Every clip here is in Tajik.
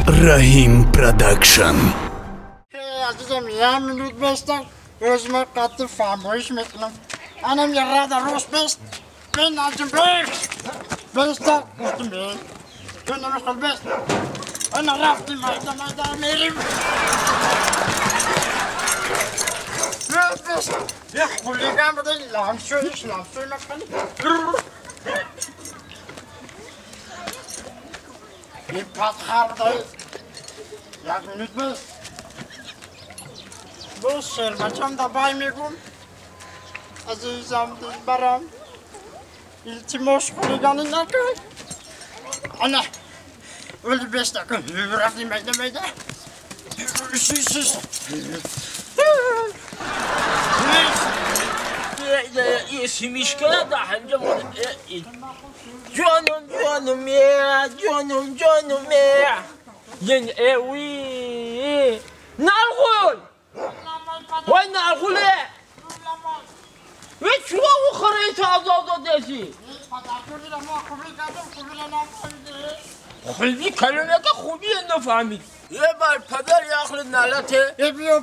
Раҳим Продакшн. Азизам, як минут бестам, өзүмө катты фармоиш мекунам. Анам ярада рост бест. Мен азым бест. Беста, гуфтум бест. Ту намехол бест. Ана рафтим, майда майда мерим. Бест. Як хулиган буда, ламшӯиш, ламшӯи накани. Ин падхар буда. Як минут бест. Боз шербачам давай мегум. Азизам, дилбарам. Илтимос хулигани накун. Ана, оли бест накун. Рафтим, майда майда. Шиш. Смешка, да, джоном, джоном, джоном, джоном, уи, наргул, вай наргуле, вы чего ухарите азададеси? Хуби калимака хуби нафаҳмид. Е бар падар яхли налате.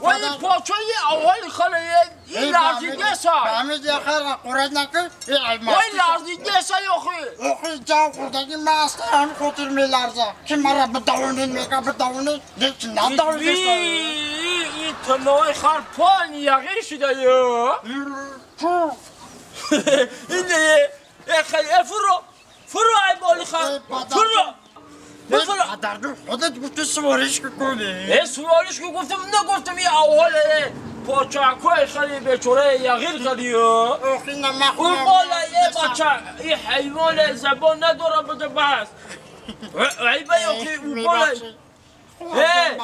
Вали почои аввал хала е ларзида са. Фаҳмид яхара қурат накун. Вай ларзида са ёхи. Охи ҷав хурдаги ма аста ҳам хотир меларза. Ки мара бидавонед мега бидавонед. Лекин надавонед. И танои хар пони яғир шуда ё. Ин е хали фуро. Фуро ай боли хар. Фуро. Падарҷон, худат гуфти сувориш ки кунӣ. Э, сувориш ки гуфтам, нагуфтам и аввал почакои хали бечора яғир кардӣ. Охи намахӯ. Ӯ бола е бача, и ҳайвон забон надора буда бас. Айба ёки ӯ бола. Э,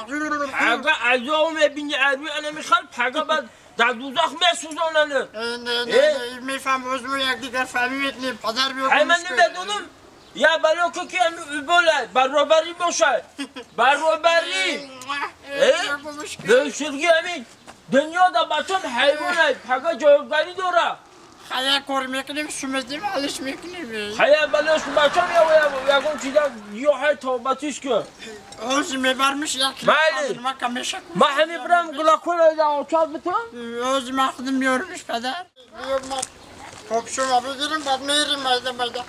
ага азо мебини арви ана михал пага бад дар дузах месӯзонанд. Не, не, мефаҳм озмо якдигар фаҳмӣ мекунем, падар биё. Ай ман намедонам. Я балоко ки бола баробарӣ бошад. Баробарӣ. Бешудги ҳамин дунё да бачам ҳайвон пага ҷавобгарӣ дора. Хая кор мекунем, шумедим, алиш мекунем. Хая балош бачам ягон чиза ё ҳай тавбатиш ки. Ози мебармиш як. Майли. Ма ҳами бирам гулакула да очад битам? Ози ма худим меёрмиш падар. Хоб шума бигирим, баъд мерим майда майда.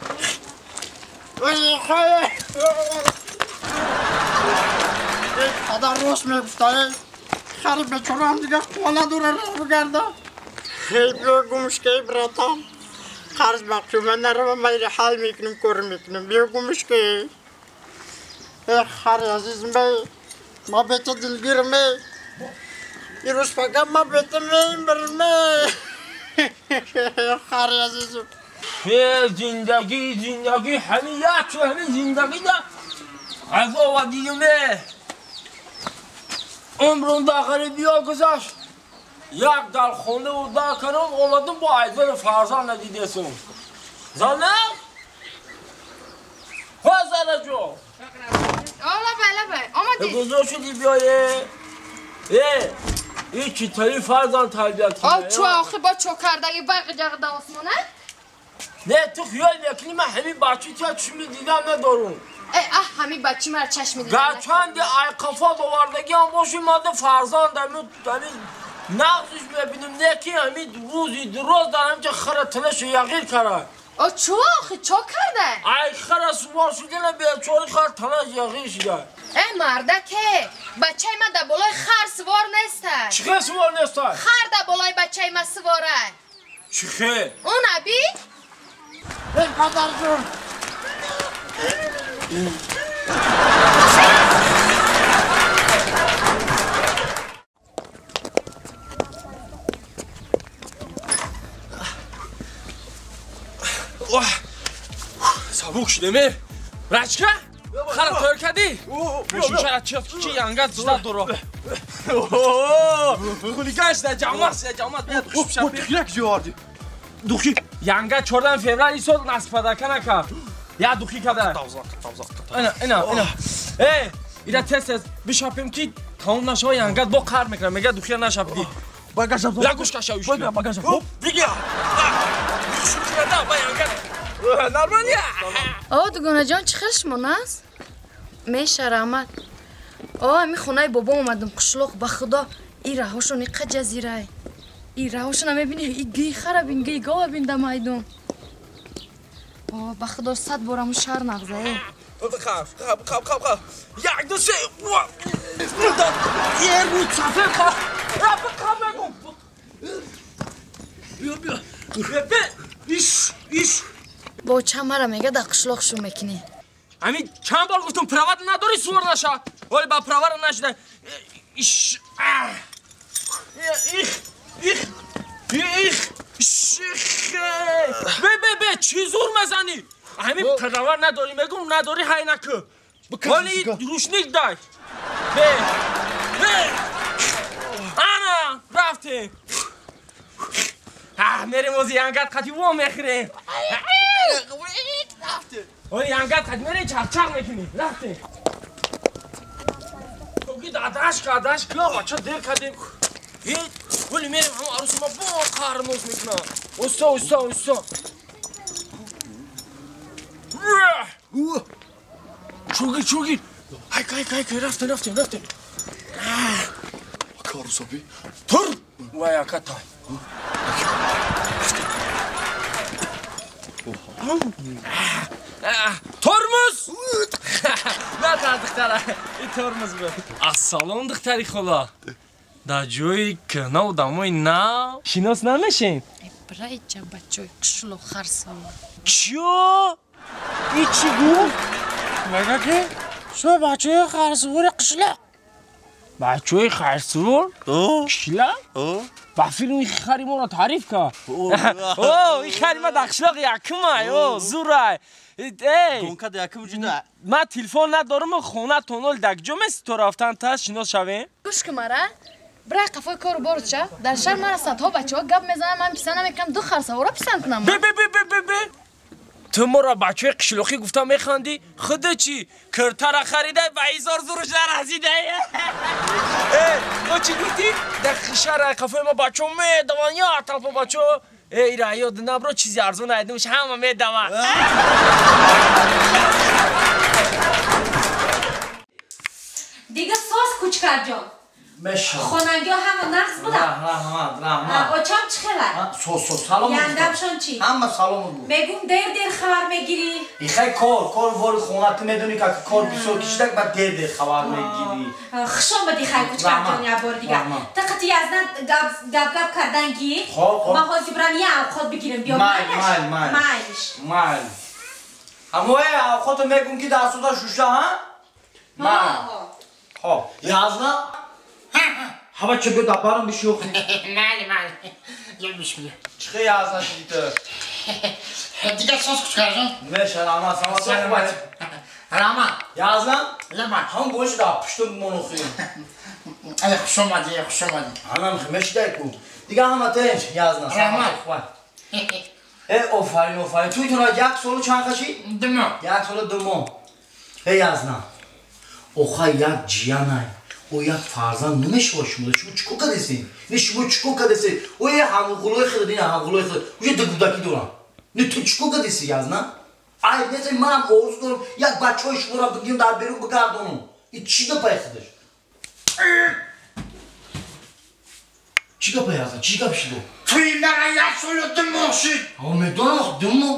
Падар рост мегуфта, хари бечораам дигар қувва надора роҳ бигарда. Биё гумшкаи братам, қарз бақчума нарава майри ҳал мекунем, кор мекунем. Биё гумшкаи. Хари азизм бей, ма бета дилгирм эй. Ирӯз фақат ма бета мемирм эй. Хари азизм. Зиндагӣ, зиндагӣ, ҳамин як ҳамин зиндагӣ да азова дидуме. Умрум да ғарибиё гузашт. Як дар хонаву дар каном омадум бо айзани фарзанд надидесум. Зана? Хо занаҷо? Лабай, лабай, омадӣ? Гузор шуди биёе. Э, ин читари фарзанд тарбият кунӣ? О, чӯ охи бо чӯ кардаги вай ғиҷағда осмона? Не, ту хиёл мекунӣ, ман ҳамин бачи туя чашми дидам надорум. Э, аҳ, ҳамин бачи мара чашми дидам. Гарчанде айқафо довардагиам боши, ман фарзанд ҳамин нағзиш мебинам, не ки ҳамин рӯзи дуроз дар ҳаминҷа хара талашу яғир кара. О, чӯ охи, чо карда? Ай хара сувор шудана бечори хар талаш яғир шуда. Э, мардаке, бачаи ман дар болои хар сувор неста. Чӣ хел сувор неста? Хар дар болои бачаи ман сувора. Чӣ хел? Он аби? Эй, падарҷон! Сабук шудем, рачка? Хара тайёр кардӣ? Мошинчара чи янга зида доро. Хулиган шуда, ҷамъат шуда, ҷамъат биёд хушб шаб. Духи як ҷо овардӣ. Духи янга 14 феврал исол насбадака накард. Я духи када. Ина, ина, ина. Э, ира тез тез бишапем ки тамом нашава янга бо қар мекунад. Мега духия нашапидӣ. Багажа. Ягуш каша уш. Багажа. Дига. Шукрада ба янга. Нормально. О, дугонаҷон, чӣ хел шумон аст? Меша, раҳмат. Ами хонаи бобом омадам қишлоқ, ба худо и раҳошон иқа ҷазирай. И раҳошона мебини, и гии хара бин, гии гова бин да майдон. Ба худо 100 бор аму шаҳр нағзае. Хаб, хаб, хаб, хаб, хаб. Як, ду, се. Е, рӯд сафед хаб. Хаб, мегум. Биё, биё. Иш, иш. Бо чанд мара мега дар қишлоқ шу мекунӣ. Ами чанд бор гуфтум прават надори сувор наша. Вале ба правара нашида. Иш. Их, их, их. Иш. Бе, бе, бе, чӣ зур мезанӣ? Ами права надори, мегум надори ҳай накӯ. Вале рушник дай. Бе. Бе. Ана, рафтем. Мерем ози янгат қати во мехӯрем. Оли янгат қати мерем чақчақ мекунем. Рафтем. Тоги дадаш кадаш ка бача дер кардем. Оли мерем ҳам арӯси ма бо қарноз мекунам. Уста, уста, уста. Чугир, чугир. Ҳайк, ҳайк, ҳайк, рафтем, рафтем, рафтем. Арӯсоби? Тур! Вай ака тай. Тормоз! На духтара, и тормоз буд. Ассалом, духтари хола. Дар ҷои кӯҳна одамои нав шинос намешем? Брайча бачои қишлоқ харсавор. Чё? И чӣ гуфт? Мега ки шумо бачаи харсавори қишлоқ. Бачаи харсавор? Қишлоқ? Ба филми хари моро таъриф кард. О, ин хари ма дар қишлоқ якумай, о, зурай. Эй! Гонка якум вуҷуда. Ман телефон надорам, хона тонол дар куҷо меси то рафтан та шинос шавем? Гӯш кун мара. Брай қафои кору бору ча. Дар шаҳр мара садҳо бачаҳо гап мезананд, ман писанд намекунам, ду харсавора писанд кунам. Бе, бе, бе, бе, бе, бе. Ту моро бачаи қишлоқӣ гуфта механдӣ? Худо чӣ? Киртара харидай ба ҳизор зуруш нарасидай. Э, то чӣ гуфтӣ? Дар шаҳр қафои ма бачаҳо медаванд, як талпа бачаҳо. Э, ира ёд набро, чизи арзон айдумш ҳама медаванд. Дига соз кучкарҷон. Хонангиҳо ҳама нағз буданд? Раҳмат, раҳмат. Очам чӣ хелад? Соз, соз, салом. Яндамшон чӣ? Ҳама салом буд. Мегум дер дер хабар мегирӣ. Ихай кор, кор бори хона, ту медонӣ ки кор бисёр кишидак, баъд дер дер хабар мегирӣ. Хуш омадӣ хай кучкарҷон як бор дигар. Та қати яздан гап гап кардан гӣ. Ман ҳозир бирам як авқот бигирам, биё майл, майл, майл. Майлиш. Майл. Ҳамои авқото мегум ки дастуда шуша, ҳа? Майл. Хоб, язна? Ҳама чӣ биё дабарам бишӯхӣ. Майли, майли. Я бишмия. Чӣ язна шидӣ ту? Дигар соз кучкарҷон. Меша, раҳмат, саломат. Раҳмат. Язна? Лабай. Ҳам гӯши дар пуштум бимон охӣ. Ай, хуш омадӣ, хуш омадӣ. Ҳамам мешидай ку. Дигар ҳама тинч, язна. Раҳмат. Э, офарин, офарин. Туйтона як солу чанд қашид? 2 моҳ. Як солу 2 моҳ. Э, язна. Охай як ҷиянай. О як фарзанд намешавад шумо. Шумо чӣ кор кардесед? Не шумо чӣ кор кардесед? О е ҳамғулои худат, ин ҳамғулои худат. Уже ду гудакӣ дорам. Не ту чӣ кор кардеси, язна? Айб нест, манам орзу дорам як бачаҳои шуморо бигирам дар берун бигардонам. И чӣ гапай худаш? Чӣ гапай, язна? Чӣ гап шуд? Туи мара як солу 2 моҳ шуд. О, медонам, 2 моҳ.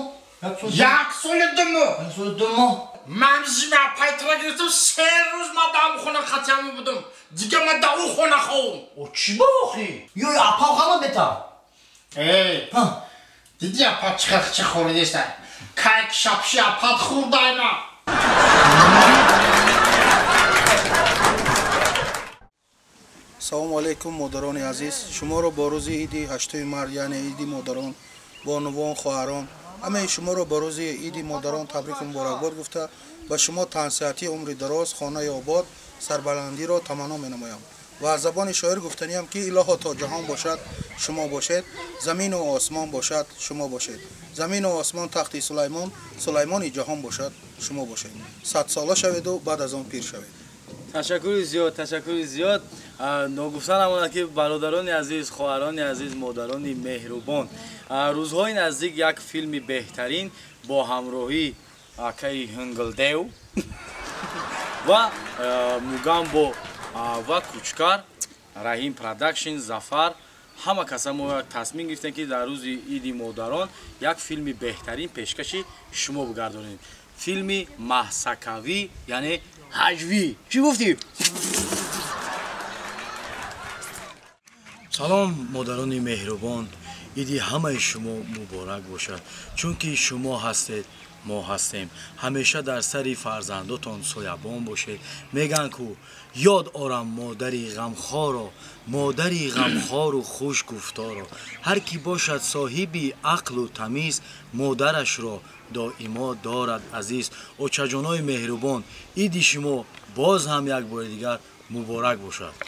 Як солу 2 моҳ. Як солу 2 моҳ. Ман зима пайтра гирифтам, 3 рӯз ман дар ҳамон хона хатиямон будам. Дигар ман дар ӯ хона ховам. О, чӣ ба охӣ? Ё апам ҳама бетам. Эй, дидӣ апа чӣ хел чӣ хӯридеста? Кайк шапши апат хӯрдай ман. Салому алайкум, модарони азиз. Шуморо бо рӯзи иди 8 март, яъне иди модарон, бонувон, хоҳарон, ҳамаи шуморо ба рӯзи иди модарон табрику муборакбод гуфта, ба шумо тансиҳатӣ, умри дароз, хонаи обод, сарбаландиро таманно менамоям. Ва аз забони шоир гуфтаниям ки илоҳо то ҷаҳон бошад, шумо бошед, замину осмон бошад, шумо бошед. Замину осмон тахти Сулаймон, Сулаймони ҷаҳон бошад, шумо бошед. 100 сола шаведу баъд аз он пир шавед. Ташаккури зиёд, ташаккури зиёд. Ногуфта намонад ки бародарони азиз, хоҳарони азиз, модарони меҳрубон, рӯзҳои наздик як филми беҳтарин бо ҳамроҳии акаи Ҳинглдев Ва Мугамбо ва Кучкар, Раҳим Продакшн, Зафар, ҳама каса мо тасмим гирифтем, ки дар рӯзи иди модарон як филми беҳтарин пешкаши шумо бигардонем. Филми маҳсакавӣ, яъне ҳаҷвӣ. Чӣ гуфтӣ? Салом, модарони меҳрубон, иди ҳамаи шумо муборак бошад, чунки шумо ҳастед, мо ҳастем. Ҳамеша дар сари фарзандотон соябон бошед. Мегӯянд ку ёд орам модари ғамхоро, модари ғамхору хуш гуфторо. Ҳар кӣ бошад соҳиби ақлу тамиз, модарашро доимо дорад азиз. Очаҷонои меҳрубон, иди шумо боз ҳам як бори дигар муборак бошад.